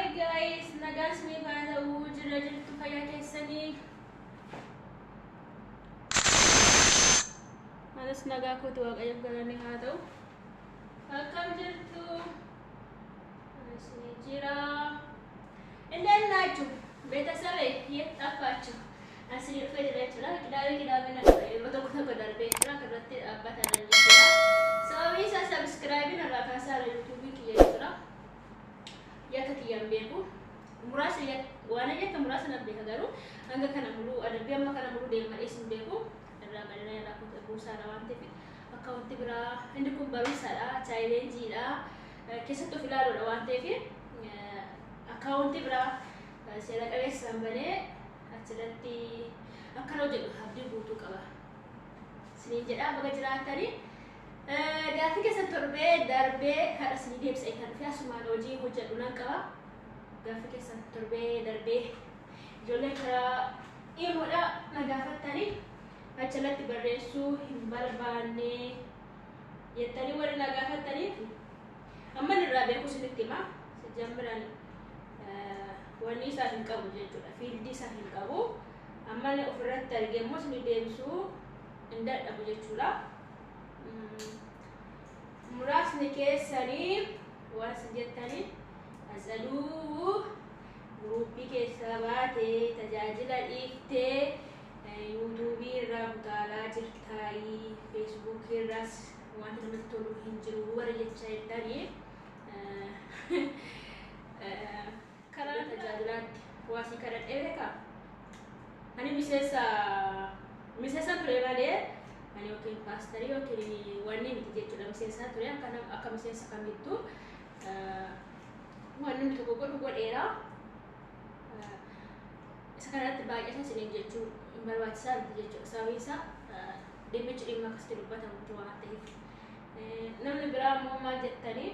Hi guys, nagaan isiniif haa ta'u. Jira jirtu, fayyaa keessanii? Anis nagaa kooti, Waaqayyoof galanni haa ta'u. Akkam jirtu? Anis ni jira. እንዴት ናችሁ? ቤተሰቤ የት ጠፋችሁ? Asin dhufee jira jechuudha. Qidaamee qidaamee na yeroo tokko tokko darbee jira. Irratti dhaabbataa jechuudha. Sababii isaa subscribe irraa kaasaa jira YouTube'n kiyya jechuudha. Yakka kiyyaan beeku. Muraasa waan yakka muraasa na beeka, garuu hanga kana muluu adabbii amma kana muluu deemadhees hin beeku. Irraa gadana irraa buusaadha waan ta'eef akkaawunti biraa. Inni kun barumsaadha, challengeiidha, keessatti of ilaaluudha waan ta'eef akkaawunti biraa seera qabeessaan banee achirratti akkana hojjedhu abdii guutuu qaba. Isiniin jedhaa, baga jiraattanii. Gaaffii keessan torbee darbee haadha isinii deebisee kan dhufe asumaan hojii hojjedhu nan qaba. Gaaffii keessan torbee darbee ijoolleen karaa imoodha na gaafattanii, achirratti barreessuu hin barbaanne jettanii warri na gaafattaniif amma irraa beeku isinitti hima. Jammiran wanni isaa hin qabu jechuudha. Fieldii isaa hin qabu. Amma ofirratti argee immoo isinii deebisuu hin dadhabu jechuudha. Muraasni keessanii waan isin jettanii, "Atsaduu groupii keessaa baatee, tajaajila dhiiftee, YouTubeii irraa utaalaa jirtaayii, Facebookii irraas wanti namatti tolu hin jiru" warra jechaa jettanii, karaa tajaajilaatti waasii kadhadhee beekaa? Ani miseensa ture malee ani yookiin paastarii yookiin wanni miti jechuudha. Miseensa ture, akka miseensa kamittuu waan namni tokko godhu godheera. Isa kanarratti baay'ata isiniin jechuu hin barbaachisaa miti jechuudha. Sababiin isaa dhimmichi dhimma akkasitti dubbatamu waan ta'eef. Namni biraa immoo maal jettanii?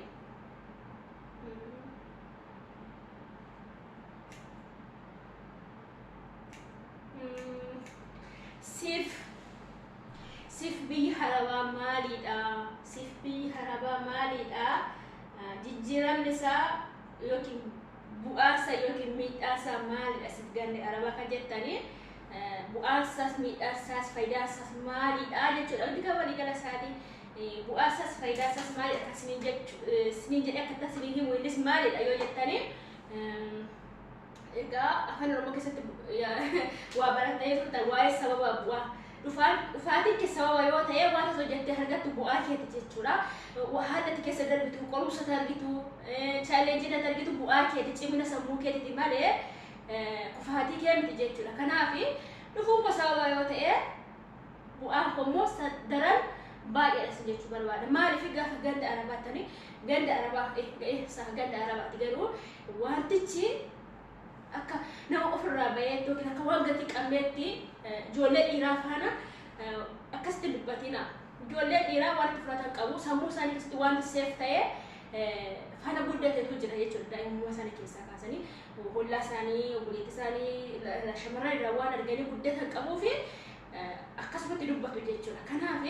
Siif biyyi harabaa maaliidha? Siif biyyi harabaa maaliidha? Jijjiiramni isaa yookiin bu'aansa yookiin miidhaasaa maalidha siif ganni arabaa kan jettanii, bu'aansaas, miidhaasaas, faayidaasaas maalidha jechuudha. Wanti kan waliigala isaatii bu'aasaas faayidaasaas maalidha kan isiniin jechuu isiniin jedhee akka isiniin himu innis maalidha yoo jettanii, egaa Afaan Oromoo keessatti waa barattanii turtan waa'ee sababa bu'aa. Dhufaan dhufaatiin kee sababa yoo ta'e, wanta hojjettee argattu bu'aa keeti jechuudha. Haala ati keessa darbitu, qorumsa ati argitu, challengeii ati argitu bu'aa keeti, cimina sammuu keetiiti malee kufaatii kee miti jechuudha. Kanaaf dhufuun koo sababa yoo ta'e, bu'aan koo immoo daran baay'eedha sin jechuu barbaada. Maaliif gaafa ganda arabaatti, ganda arabaa ganda arabaatti garuu wantichi akka nama ofirraa bahee yookiin akka waan gatii qabneetti ijoollee dhiiraa faana akkasitti dubbatina. Ijoollee dhiiraa waan itti fudhatan qabu, sammuu isaanii keessatti wanti safe ta'ee faana guddatetu jira jechuudha. Daa'imummaa isaanii keessaa kaasanii hollaa isaanii, obboleettii isaanii, shamarran irraa waan arganii guddatan qabuu fi akkasumatti dubbatu jechuudha. Kanaaf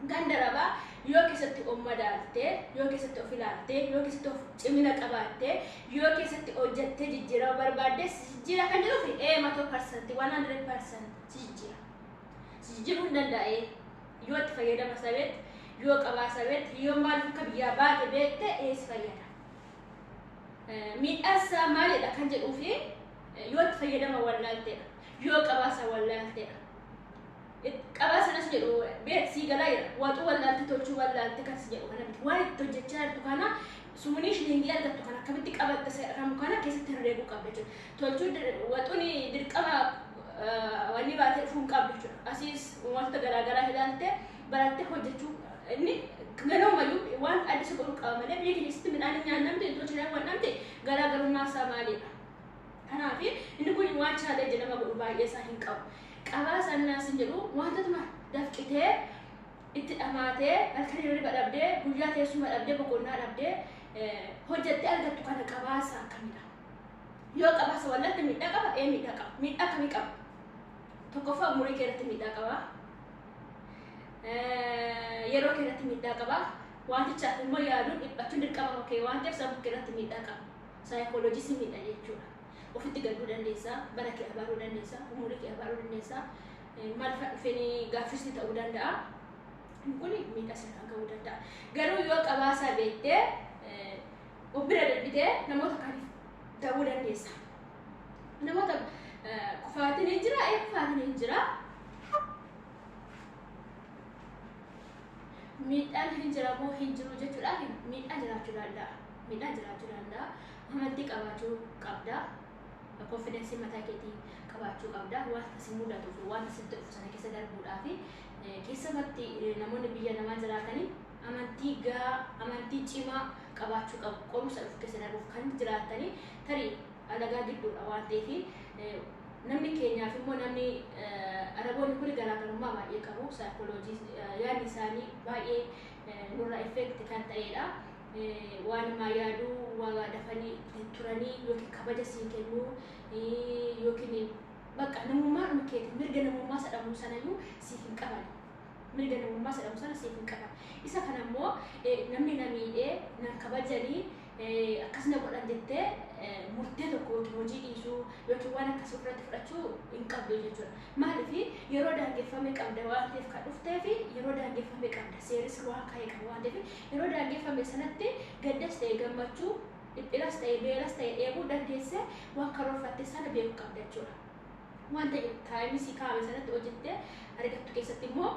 ganda arabaa yoo keessatti of madaaltee, yoo keessatti of ilaaltee, yoo keessatti of cimina qabaattee, yoo keessatti hojjettee jijjiirama barbaadde, si jijjiira kan jedhuuf, ee, 100%, 100% si jijjiira. Si jijjiiruu hin danda'ee yoo itti fayyadama sabeetti, yoo qabaa sabeetti, yoo maaliif akka biyyaa baate beekte, ee, si fayyada. Miidhaan isaa maalidha kan jedhuu fi yoo itti fayyadama wallaalteedha. Yoo qabaasa wallaalteedha. Qabaa sanas jedhu beek sii galaa jira. Waxuu wallaalte, tolchuu wallaalte kan si jedhu kana miti. Waan itti hojjechaa jirtu kana, sumunii shilingii argattu kana akkamitti qabatte jedhamu kana keessatti herreeguu qabda jechuudha. Tolchuu waxuun dirqama wanni baatee dhufuu hin qabdu jechuudha. Asiis wantoota garaagaraa ilaalte barattee hojjechuu inni ganoomayyuu waan adda isa godhuu qaba malee biyya keenya keessatti midhaan hin nyaannamte, hin tolchine, waan dhabde garaagarummaa isaa maalidha? Kanaaf inni kun waan challenge nama godhu baay'ee isaa hin qabu. Qabaa sannaa sin jedhu, wantootuma dafqitee itti dhamaatee, halkan hirriba dhabdee, guyyaa teessuma dhabdee, boqonnaa dhabdee hojjettee argattu kana qabaasa akkamidha? Yoo qabaasa wallatti miidhaa qaba, ee, miidhaa qaba. Miidhaa akkamii qaba? Tokkoffaa, umurii kee irratti miidhaa qaba. Yeroo kee irratti miidhaa qaba. Wantichaaf immoo yaaduun dhiphachuun dirqama kee waan ta'eef sammuu kee irratti miidhaa qaba. Saayikooloojii si miidha jechuudha. Ofitti gadduu dandeessaa, bara kee abaaruu dandeessaa, umurii kee abaaruu dandeessaa, maal fa'a dhufeenii gaaffisni ta'uu danda'a. Kun miidhaa sirraan ga'uu danda'a. Garuu yoo qabaasaa beektee of bira darbitee namoota kaaniif ta'uu dandeessa. Namoota kufaatiin hin jira, kufaatiin hin jira. Miidhaan hin jira moo hin jiru jechuudhaaf miidhaan jiraachuu danda'a. Miidhaan jiraachuu danda'a. Amantii qabaachuu qabda. Konfidensii mataa keetii qabaachuu qabda. Wanta si mudatuu fi wanta sitti dhufu sana keessa darbuudhaaf keessumatti namoonni biyya namaa jiraatanii amantii gahaa, amantii cimaa qabaachuu qabu. Qorumsa dhufu keessa darbuuf kan jiraatanii tarii alagaa gidduudha waan ta'eef namni keenyaaf immoo namni Araboonni kun garaagarummaa baay'ee qabu. Saayikooloojii yaadni isaanii baay'ee nurra effect kan ta'edha. Waan namaa yaaduu, waa dafanii turanii yookiin kabaja sii kennuu yookiin bakka namummaa keeti mirga namummaa sadhamuu sanayyuu siif hin qaban. Mirga namummaa sadhamu sana siif hin qaban. Isa kana immoo namni na miidhee nan kabajanii akkas na godhan jettee murtee tokko yookiin hojii dhiisuu yookiin waan akkasii ofirratti fudhachuu hin qabdu jechuudha. Maaliif yeroo daangeffame qabda waan ta'eef kan dhuftee fi yeroo daangeffame qabda seeris waan kaa'e qaba waan ta'eef yeroo daangeffame sanatti gaddas ta'e gammachuu, dhiphinas ta'e beelas ta'e dheebuu dandeessee waan karoorfatte sana beekuu qabda jechuudha. Wanta taayimii si kaa'ame sanatti hojjettee argattu keessatti immoo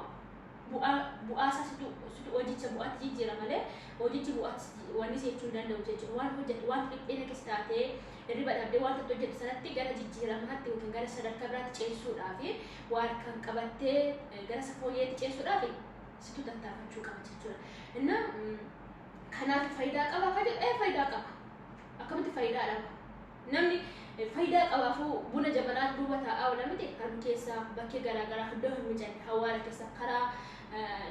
bu'aa isaa situ hojicha bu'aatti jijjiira malee hojichi bu'aatti wanni si jechuu hin danda'u jechuudha. Waan hojjettu waan dhiphina keessa taatee hirriba dhabdee waan itti hojjettu sanatti gara jijjiiramaatti yookiin gara sadarkaa biraatti ceesisuudhaaf waan kan qabattee gara fooyyeetti ceesisuudhaaf situ tattaafachuu qaba jechuudha. Inna kanaaf faayidaa qaba kan jedhu faayidaa qaba. Akkamitti faayidaa dhaba? Namni faayidaa qabaafuu buna jabanaa duuba taa'aa oola miti harmi keessaa bakkee garaagaraa iddoo hin mijanne hawaara keessa karaa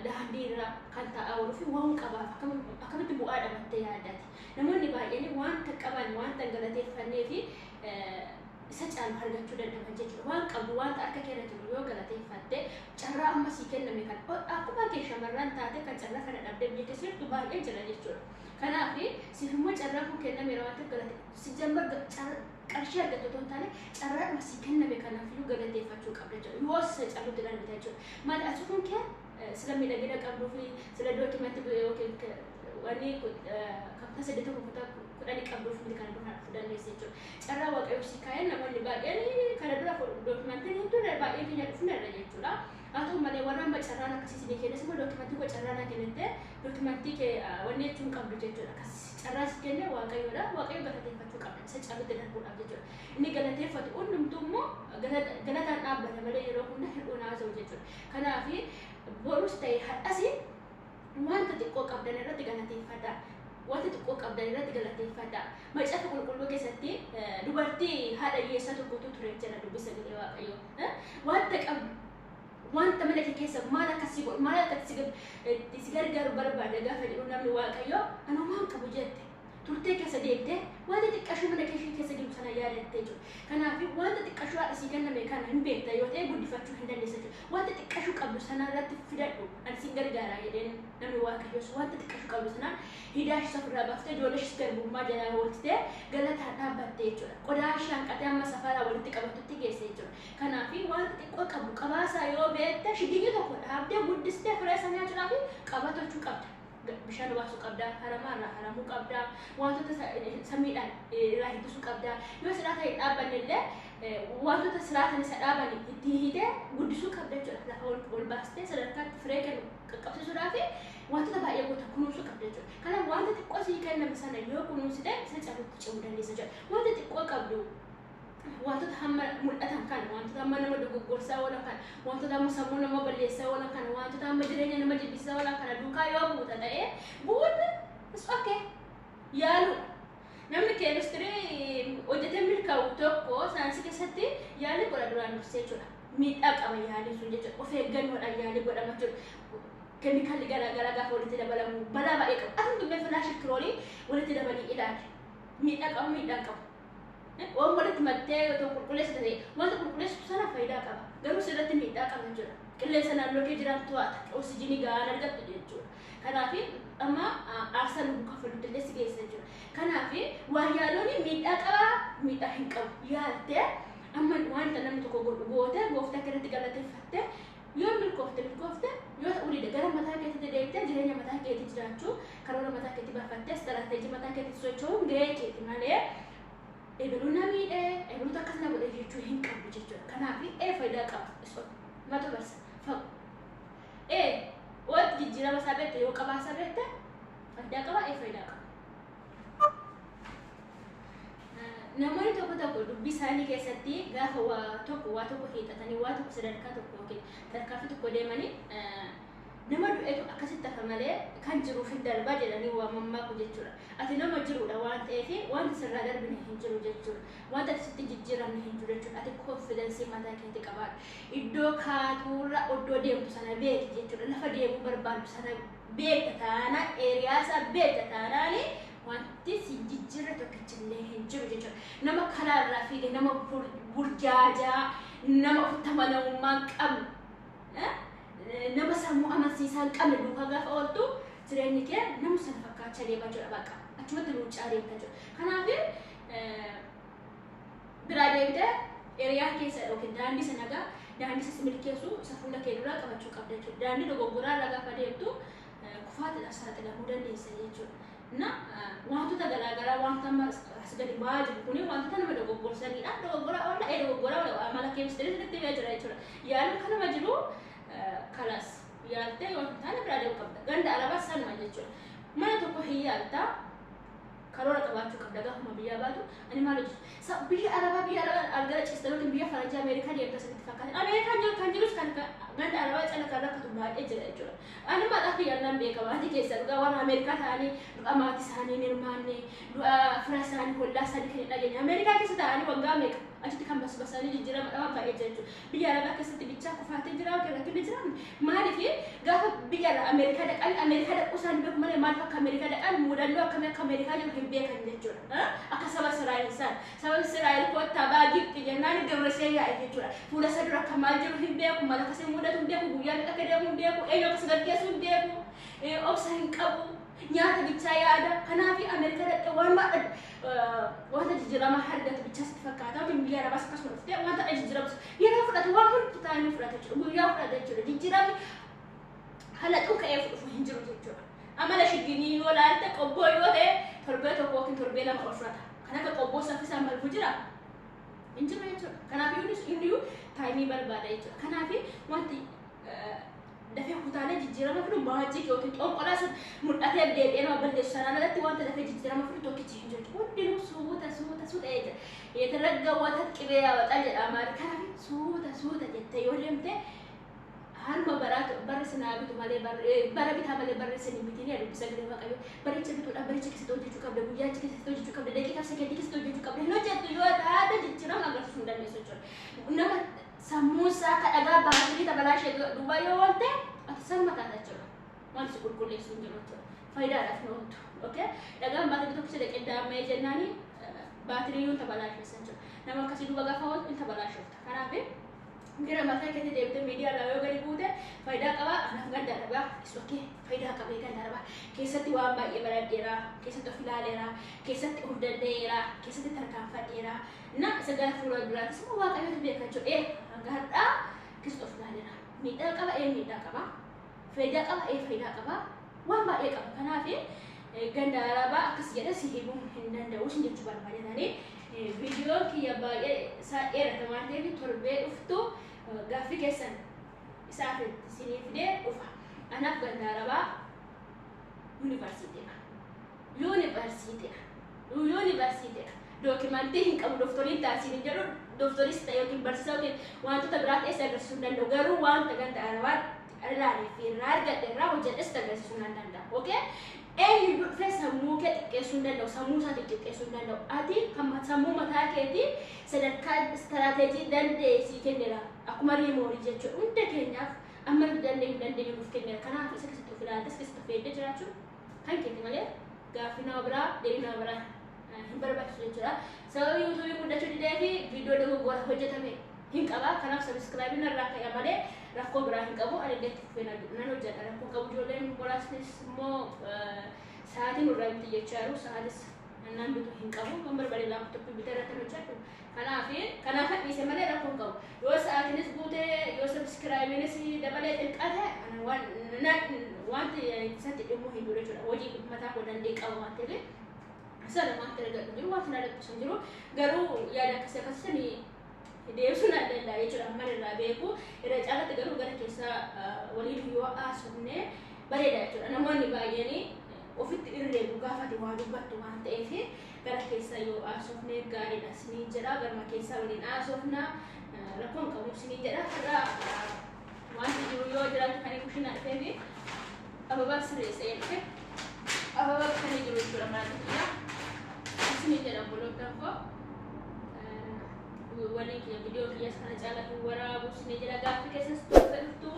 daandii irra kan taa'aa ooluu fi waan qabaaf akkamitti bu'aa dhabattee yaaddati. Namoonni baay'een wanta qaban wanta hin galateeffannee fi isa caalu argachuu dadhaban jechuudha. Waan qabdu wanta harka keerra jiru yoo galateeffatte carraa amma sii kenname kan akkuma kee shamarran taate kan carraa kana dhabdee biyya keessa jirtu baay'ee jira jechuudha. Kanaaf siif immoo carraa kun kennameera waan ta'eef galate si jammar qarshii argattu otoo hin taane carraadhuma sii kenname kanaaf iyyuu galateeffachuu qabda jechuudha. Yoo isa caalutti darbita jechuudha. Maali asuun kee sila miidhagina qabduu fi sila dookimantii yookiin wanni kapta 8 kutaa 10 qabduuf miti kana dura dandeesse jechuudha. Carraa Waaqayyoo sii kaa'een namoonni baay'een kana dura dookimantiin hin turre baay'een keenya dhufneerra jechuudha. Haa ta'u malee warra amma carraan akkasii isinii kennes immoo dookimantii koo carraa naa kennite dookimantii kee wanni jechuun qabdu jechuudha. Akkas carraa si kenne Waaqayyoodha. Waaqayyo galateeffachuu qabda isa caalutti darbuudhaaf jechuudha. Inni galateeffatu hundumtuu immoo galataan dhaabbata malee yeroo hunda hir'uun haasa'u jechuudha. Kanaaf borus ta'e hadhas wanta xiqqoo qabdan irratti galateeffadha. Wanta xiqqoo qabdan irratti galateeffadha. Macaafa qulqulluu keessatti dubartii haadha hiyyeessaa tokkotu ture jedha dubbisa sagalee Waaqayyoo. Wanta qabdu wanta mana kee keessa maal akkasii godhu maal akkasii si gargaaru barbaada gaafa jedhu namni Waaqayyoo anumaan qabu jette. Turtee keessa deemtee wanta xiqqashuu mana kee keessa jiru sana yaadattee jiru. Kanaaf wanta xiqqashuu haadha sii kenname kana hin beekta yoo ta'e guddifachuu hin dandeessa jechuudha. Wanta xiqqashuu qabdu sana irratti fidadhu ani siin gargaara jedheen namni Waaqayyoos wanta xiqqashuu qabdu sanaan hidaa ishee ofirraa baaftee ijoollee ishee garbummaa jalaa oolchitee galataan dhaabbatte jechuudha. Qodaa ishee hanqatee amma safaraa walitti qabatutti geesse jechuudha. Kanaaf wanta xiqqoo qabdu qabaasaa yoo beekte shiginyi tokko dhaabdee guddistee firee isaa nyaachuudhaaf qabatachuu qabda. Bishaan baasuu qabda, haramaa irraa haramuu qabda, wantoota samiidhaan irraa ittisuu qabda. Yoo silaa ta'e dhaabbanne illee wantoota siraatan isa dhaaban itti hiitee guddisuu qabda jechuudha. Lafa ol baastee sadarkaatti firee kennu qaqqabsiisuudhaaf wantoota baay'ee goota kunuunsuu qabda jechuudha. Kanaaf wanta xiqqoo sii kenname sana yoo kunuunsite isa caalutti cimuu dandeessa jechuudha. Wanta xiqqoo qabdu wantoota hamma mul'atan kana, wantoota hamma nama dogoggorsaa oolan kana, wantoota hamma sammuu nama balleessaa oolan kana, wantoota hamma jireenya nama jibbisiisaa oolan kana duukaa yoo buuta ta'ee bu'uun is okay yaalu. Namni keemistirii hojjetee milkaa'u tokko saayinsii keessatti yaalii godha duraan dursee jechuudha. Miidhaa qaba yaaliin sun jechuudha. Of eeggannoodhaan yaalii godhama jechuudha. Keemikaalli garaa garaa gaafa walitti dabalamu balaa baay'ee qabu. Ati dubbee filaashi kiroolii walitti dabalii ilaali. Miidhaa qabu, miidhaa qabu. Waan walitti mattee otoo qulqulleessitu ta'e wanta qulqulleessitu sana faayidaa qaba. Garuu sirratti miidhaa qaba jechuudha. Qilleensa naannoo kee jiran to'ata. Oksijiinii gahaan argattu jechuudha. Kanaaf amma aarsaa lubbuu kaffaluutti illee si geessa jechuudha. Kanaaf waan yaaluun miidhaa qabaa, miidhaa hin qabu. Yaaltee amma wanta namni tokko godhu goote, gooftaa keetti galateeffatte, yoo milkoofte milkoofte, yoo ta'uu dide gara mataa keetti deebitee jireenya mataa keetti jiraachuu, karoora mataa keetti baafattee, istiraateejii mataa keetti socho'uun gahee keeti malee ebaluu na miidhee, ebaluutu akkas na godhe jechuu hin qabdu jechuudha. Kanaaf faayidaa qaba. Mata barsa. Wanti jijjiirama isaa beekte, yoo qabaasaa beekte, faayidaa qaba, faayidaa qaba. Namoonni tokko tokko dubbii isaanii keessatti gaafa waa tokko hiixatanii, waa tokko sadarkaa tokko yookiin tarkaanfii tokko deemanii, nama du'etu akkasitti hafa malee kan jiruuf hin darbaa jedhanii waa mammaaku jechuudha. Ati nama jiruudha waan ta'eef wanta sirraa darbine hin jiru jechuudha. Wanta ati sitti jijjiiramne hin jiru jechuudha. Ati confidence mataa keetii qabaadhu. Iddoo kaatuurra iddoo deemtu sana beeki jechuudha. Lafa deemuu barbaaddu sana beekta taanaan, area isaa beekta taanaani, wanti si jijjiirre tokkichillee hin jiru jechuudha. Nama karaarraa fiige, nama burjaajaa, nama ofitti amanamummaa hin qabne, nama sammuu amansiisaa hin qabne duukaa gaafa ooltu, jireenyi kee nama sana fakkaachaa deemaa jechuudha bakka. Achumatti luuccaa deemta jechuudha. Kanaaf biraa deebitee area keessa yookiin daandii sana gaa, daandii isa milkeessu isa fuula kee duraa qabachuu qabda jechuudha. Daandii dogoggoraa irra gaafa deemtu kufaatiidhaaf saaxilamuu dandeessa jechuudha. Na wantoota garaagaraa, wanta amma as gadi ba'aa jiru kuni wantoota nama dogoggorsanidha. Dogoggoraa oola, dogoggoraa oola, amala keemistirii sirriitti himee jira jechuudha. Yaaluun kanuma jiru kalas yaaltee yoo hin taane biraa deemuu qabda. Ganda Arabaa sanuma jechuudha. Mana tokko hin yaaltaa, karoora qabaachuu qabda gaafuma biyyaa baatu. Ani maal hojjetu? Biyya Arabaa algara ciista yookiin biyya faranjii Ameerikaa deemta sanitti fakkaata. Ameerikaan jiru kan jirus kan ganda Arabaa cala kan rakkatu baay'ee jira jechuudha. Ani maqaa kiyyaan nan beeka, maatii keessa dhugaa warra Ameerikaa ta'anii du'a maatii isaanii hin hirmaanne, du'a fira isaanii, hollaa isaanii kan hin dhageenye. Ameerikaa keessa ta'anii waggaa meeqa achitti kan basbasanii jijjiirama dhaban baay'ee jira jechuudha. Biyya Arabaa keessatti bichaa kufaatee jira yookiin rakkinni jira. Maaliif gaafa biyya Ameerikaa dhaqan, Ameerikaa dhaquu isaanii beeku malee maaliif akka Ameerikaa dhaqan, mudannoo akkamii akka Ameerikaa jiru hin beekan jechuudha. Akka saba Israa'el isaan saba Israa'el kottaa baa Gibxi jennaan gibra ishee yaa'e jechuudha. Fuula isa dura akka maal jiru hin beeku, maal akkasii mudatu hin beeku, guyyaa akka deemu hin beeku, eenyu akkas gaggeessu hin beeku, obsa hin qabu. Nyaata bichaa yaada. Kanaaf Ameerikaa dhaqee waan wanta jijjiirama argatu bichaa sitti fakkaata. Yookiin biyya Arabaas akkasuma dhuftee wanta jijjiiramu yeroo fudhatu, waan hundi taa'anii fudhata jechuudha. Guyyaa fudhata jechuudha. Jijjiiramni halaquu ka'ee dhufu hin jiru jechuudha. Amala shigginii yoo laalte, qobboo yoo ta'e torbee 1 yookiin torbee 2 ol fudhata. Kan akka qobboo saffisaan margu jira? Hin jiru jechuudha. Kanaaf inni time barbaada jechuudha. Kanaaf wanti dafee kutaalee jijjiirama fidu magic yookiin xonqolaa sun mul'atee deebi'ee nama balleessu sanaan alatti wanta dafee jijjiirama fidu tokkichi hin jiru. Hundinuu suuta suuta suuta jecha. የተረጋ ወተት ቅቤ ያወጣል jedha Amaari. Kanaaf suuta suuta jettee yoo deemte, harma baraatu barri sinaa bitu malee, bara bitaa malee barri sin hin bitin jedhu sagalee Waaqayyoo. Baricha bituudhaaf baricha keessatti hojjechuu qabda, guyyaa keessatti hojjechuu qabda, daqiiqaa sekendii keessatti hojjechuu qabda. Hin hojjettu yoo taate jijjiirama agarsiisuu hin dandeessu jechuudha. Nama sammuu isaa akka dhagaa baatirii tabalaa ishee duuba yoo oolte, ati sanuma taata jechuudha. Wanti si qulqulleessu hin jiru jechuudha. Faayidaadhaaf hin ooltu. Okay? Dhagaan baatirii tokkicha dhaqee daammee jennaani baatirii yoo tabalaa isheessa jechuudha. Nama akkasii duuba gaafa ooltu hin tabalaa isheefta. Kanaaf gara mataa keetti deebitee miidiyaa irraa yoo gadi buute faayidaa qaba. Anaaf ganda Arabaa is okay, faayidaa qabee. Ganda Arabaa keessatti waan baay'ee baradheera, keessatti of ilaaleera, keessatti of danda'eera, keessatti tarkaanfadheera. Na isa gara fuula duraatis immoo Waaqayyotu beeka jechuudha. Hanga har'aa keessatti of ilaaleera. Miidhaa qaba, miidhaa qaba. Faayidaa qaba, faayidaa qaba. Waan baay'ee qaba. Kanaaf ganda Arabaa akkas jedhee si himuu hin danda'u sin jechuu barbaadanii. Viidiyoon kiyya baay'ee isaa dheerata waan ta'eef, torbee dhuftu gaaffii keessan isaaf isinii fidee dhufa. Anaaf ganda Arabaa yuunivarsiitiidha. Yuunivarsiitiidha. Yuunivarsiitiidha. Dookimantii hin qabu, dooktoriin taasisin hin jedhu, dooktoris ta'e yookiin barsiisaa yookiin wantoota biraa ta'es agarsiisuu hin danda'u. Garuu wanta ganda Arabaatti ilaalee fi irraa argadhe, irraa hojjedhes agarsiisuu nan danda'a. Okay? Eenyu dhufee sammuu kee xiqqeessuu hin danda'u, sammuu isaa xiqqeessuu hin danda'u. Ati kan sammuu mataa keetii sadarkaa istiraateejii dandeessii kenneera. Akkuma riimoorii jechuudha. Hunda keenyaaf amma nuti dandeenyu dandeenyu nuuf kenneera. Kanaaf isa keessatti of ilaaltes, keessatti of eeddee jiraachuun kan keeti malee gaaffii nama biraa, deebii nama biraa hin barbaachisu jechuudha. Sababii yuutuubii guddachuu didee fi viidiyoo dogoggora hojjetame hin qaba. Kanaaf subscribe narraa ka'e malee rakkoo biraa hin qabu. Ani illee itti fufee nan hojjedha. Rakkoo qabu. Ijoolleen muraasnis immoo sa'aatii nurraa miti jechaa jiru. Sa'aatis Naan bitu hin qabu. Kan barbaade laaptooppii bitee irratti hojjedhu. Kanaaf kanaaf dhiise malee rakkoo hin qabu. Yoo sa'aatiinis guute, yoo subscribe-iinis dabalee xiqqaate, waan wanti isatti dhimmu hin jiru jechuudha. Hojii mataa koo danda'e qaba waan ta'eef. Sana wanti argadhu jiru, wanti na dhaqqisu hin jiru. Garuu yaada akkasii akkasii deebisuu na danda'a jechuudha. Amma irraa beeku irra caalatti garuu gara keessaa waliin yoo haasofne bareeda jechuudha. Namoonni baay'een ofitti irreegu gaafate waa dubbattu waan ta'eef, gara keessaa yoo haasofne gaariidha isiniin jedha. Garuma keessaa waliin haasofna, rakkoon qabu isiniin jedha. Irraa wanti jiru yoo jiraatu kan kushinaa dhufee fi ababaa sirreessee dhufe, ababaa kan jiru jechuudha mana kiyya isiniin jedha. Obboloota koo, waliin kiyya viidiyoo kiyyas kana caalaa hin waraabu isiniin jedha. Gaaffii keessas dhuftu.